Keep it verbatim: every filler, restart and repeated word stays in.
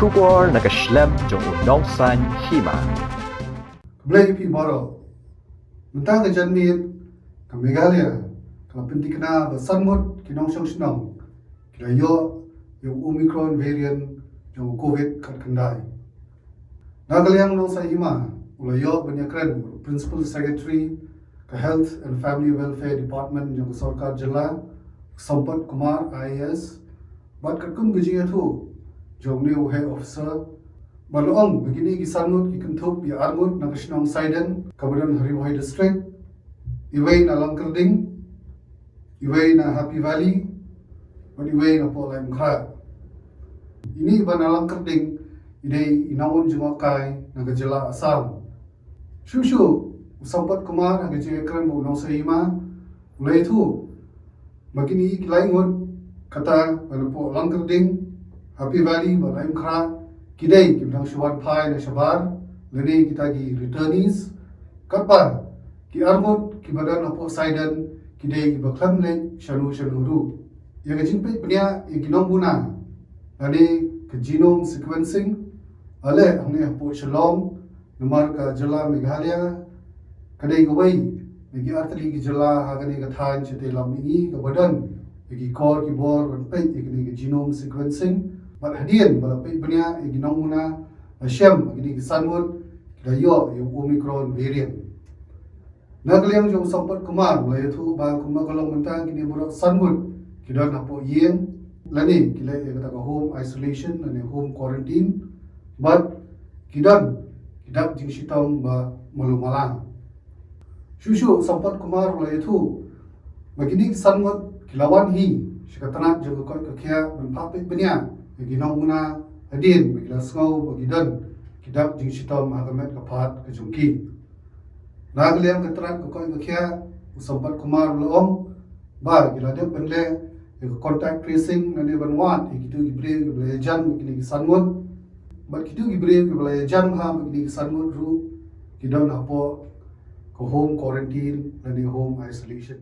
Khubor na ka shlem jong u Nongsaiñ Hima. Khublei ïa phi baroh. Mynta ka janmiet ka Meghalaya ka la pyntikna ba san ngut ki nongshong shnong ki la ïoh ïa u Omicron variant jong u covid khatkhyndai. Na ka liang u Nongsaiñ Hima u la ïoh ban ïakren bad u Principal Secretary ka Health and Family Welfare Department jong ka Sorkar Jylla, Sampath Kumar I A S, bad katkum ka jingïathuh jong une u High Officer, ba la ong ba kine ki san ngut ki kynthup ïa ar ngut na ka shnong Saiden kaba don ha Ri Bhoi District, iwei na Langkyrding, iwei na Happy Valley, bad iwei na poh Laitumkhrah. Ine iba na Langkyrding i dei i nongwan jngohkai na ka jylla Assam. Shuh shuh u Sampath Kumar ha ka jingïakren bad u Nongsaiñ Hima u la ïathuh ba kine ki lai ngut, kata ba na poh Langkyrding, Happy Valley bad Laitumkhrah ki dei kiba dang shu wan phai na shabar lane kita ki returnees, katba ki ar ngut kiba don ha poh Saiden ki dei kiba khlem leit shano shano ruh. Ïa ka jingpeit bniah ïa ki nongbuna lane ka genome sequencing, ale hangne ha poh Shillong, namar ka jylla Meghalaya ka dei kawei na ki artylli ki jylla ha kane ka thaiñ shatei lam mihngi kaba don ïa ki kor ki bor ban peit ïa kane ka genome sequencing. Bad hadien ba la peit bniah ïa ki nongbuna, la shem ba kine ki san ngut ki la ïoh ïa u Omicron variant. Na ka liang jong u Sampath Kumar u la ïathuh ba kumba ka long mynta kine baroh san ngut ki don ha poh ïing lane ki leh ïa kata ka home isolation lane home quarantine, bad ki don ki dak jingshitom ba malu mala. Shuh shuh u Sampath Kumar u la ïathuh ba kine ki san ngut ki la wan hi sha ka tnat jong ka koit ka khiah ban phah peit bniah ïa ki nongbuna hadien ba ki la sngew ba ki don ki dak jingshitom ha ka met ka phad ka jong ki. Na ka liang ka tnat ka koit ka khiah u Sampath Kumar u la ong ba ki la dep ban leh ïa ka contact tracing lane ban wad ïa kito ki briew kiba la ïajan bad kine ki san ngut. Bad kito ki briew kiba la ïajan bha bad kine ki san ngut ruh ki don ha poh ka home quarantine lane home isolation.